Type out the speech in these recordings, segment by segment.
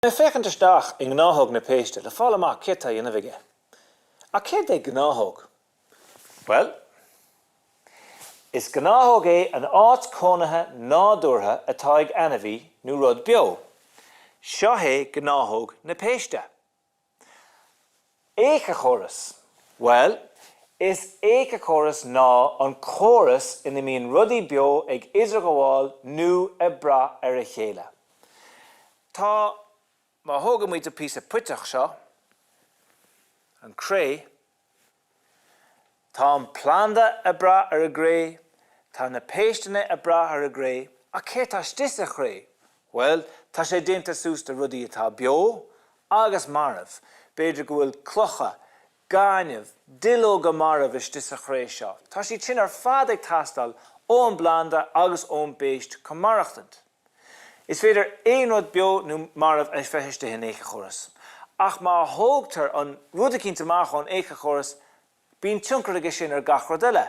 Mé ag féachaint isteach i ngnáthóg na péiste le fáil amach céard tá a dhéanamh aige. Ach céard é gnáthóg? Bhuel, is gnáthóg é an áit cónaithe nádúrtha atá ag ainmhí nó rud beo. Seo é gnáthóg na péiste. Éiceachóras? Bhuel, is éiceachóras ná an córas ina mbíonn rudaí beo ag idirghabháil nó ag brath ar a chéile. Tá, má thógaimid an píosa puiteach seo, an cré, Tá an planda ag brath ar an gcré, tá na péisteanna ag brath ar an gcré, ach céard tá istigh sa chré? Bhuel, tá sé déanta suas de rudaí atá beo agus marbh. B'fhéidir go bhfuil clocha, gaineamh, duilleoga marbh istigh sa chré seo. Tá siad sin ar fad ag teastáil ón bplanda agus ón bpéist chun maireachtaint. Is féidir aon rud beo nó marbh a bheith istigh in éiceachóras. Ach má thógtar an rud eicínt amach ón éiceachóras, bíonn tionchar aige sin ar gach rud eile.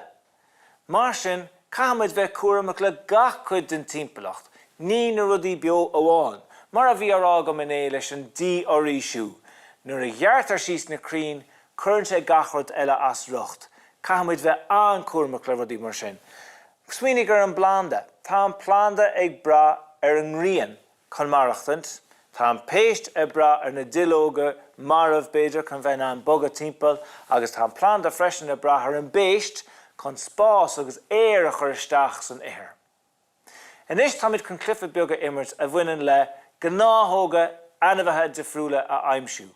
Mar sin, caithfimid bheith cúramach le gach cuid den timpeallacht, ní na rudaí beo amháin. Mar a bhí á rá agam inné leis an dífhoraoisiú, nuair a ghearrtar síos na crainn, cuireann sé gach rud eile as riocht. Caithfimid bheith an-chúramach le rudaí mar sin. Smaoinigh ar an bplanda. Tá an planda ag brath ar an ngrian chun maireachtaint. Tá an péist ag brath ar na duilleoga marbh, b'fhéidir, chun bheith in ann bogadh timpeall agus tá an planda freisin ag brath ar an bpéist chun spás agus aer a chur isteach san ithir. Anois táimid chun cluiche beag a imirt a bhaineann le gnáthóga ainmhithe difriúla a aimsiú.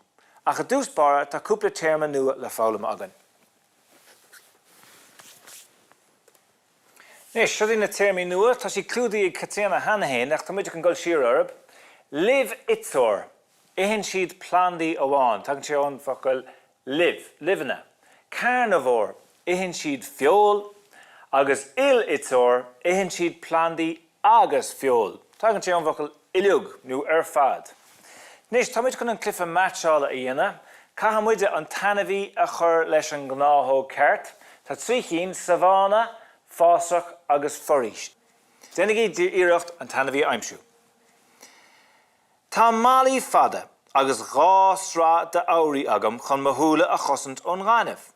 Ach i dtús báire tá cúpla téarma nua le foghlaim againn. Anois, seo iad na téarmaí nua. Tá siad clúdaithe ag Caitríona cheana féin, ach tá muid chun dul siar orthu. Luibhiteoir. Itheann siad plandaí amháin. Tagann sé ón bhfocal luibh, luibheanna. Carnivore. Itheann siad feoil. Agus uil-iteoir, itheann siad plandaí agus feoil. Tagann sé ón bhfocal uileag, nó ar fad. Anois, táimid chun an cluiche meaitseála a dhéanamh. Caithfidh muide an t-ainmhí a chur leis an ngnáthóg ceart. Tá 3 chinn, sabhána, fásach agus foraois. Déanaigí iarracht an t-ainmhí a aimsiú. Tá malaí fada agus 2 sraith de fhabhraí agam chun mo shúile a chosaint ón ngaineamh.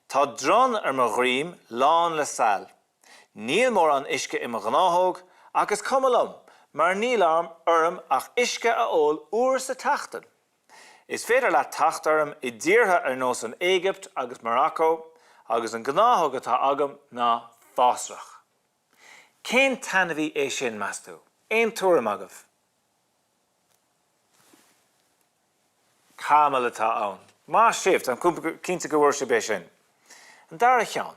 Tá dronn ar mo dhroim lán le saill. Níl mórán uisce i mo ghnáthóg, ach is cuma liom, mar níl orm ach uisce a ól uair sa tseachtain. Is féidir leat teacht orm i dtíortha ar nós an Éigipt agus Maracó, agus an gnáthóg atá agam ná fásrach. Cén t-ainmhí é sin, meas tú? Aon tuairim agaibh? Camall atá ann. Maith sibh, táim cinnte go bhfuair sibh é sin. An dara cheann.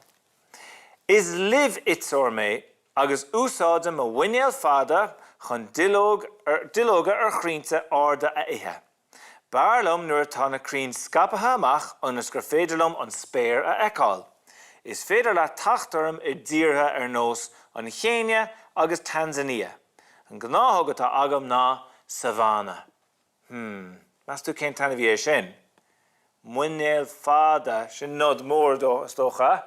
Is luibhiteoir mé agus úsáidim mo mhuinéal fada chun duilleoga ar chrainnte arda a ithe. B'fhearr liom nuair atá na crainn scaipthe amach ionas gur féidir liom an spéir a fheiceáil. Is féidir leat teacht orm i dtíortha ar nós an Chéinia agus Tanzania. An gnáthóg atá agam ná savanna. Hmm, meas tú cén t-ainmhí é sin? Muinéal fada, sin nod mór dó, is dócha,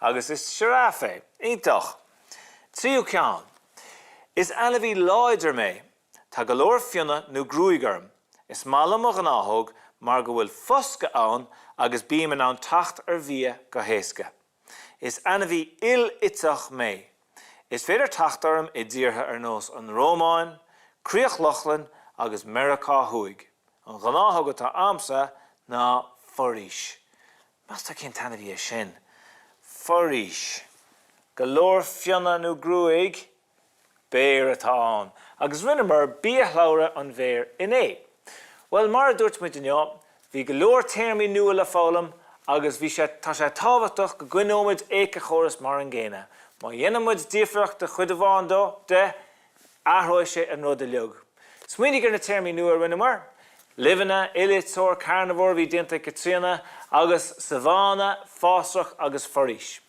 agus is sioráf é. Iontach! Tríú ceann. Is ainmhí láidir mé. Tá go leor fionnadh nó gruaig orm. Is maith liom mo ghnáthóg mar go bhfuil foscadh ann agus bím in ann teacht ar bhia go héasca. Is ainmhí il-iteach mé. Is féidir teacht orm i dtíortha ar nós an Rómáin, Críoch Lochlann agus Meiriceá Thuaidh. An ghnáthóg atá a'msa ná foraois. Meas tú cén t-ainmhí é sin? Foraois. Go leor fionnadh nó gruaig? Béar atá ann, agus rinneamar biashlabhra an bhéir inné. Bhuel, mar a dúirt muid inniu, bhí go leor téarmaí nua le foghlaim agus bhí sé, tá sé tábhachtach go gcoinneoimid éiceachóras mar an gcéanna. Má dhéanann muid difríocht de chuid amháin dó, de, athróidh sé an rud uilig. Smaoinigh ar na téarmaí nua a rinneamar, luibheanna, il-iteoir, carnivore a bhí déanta ag Caitríona, agus savanna, fásrach agus foraois.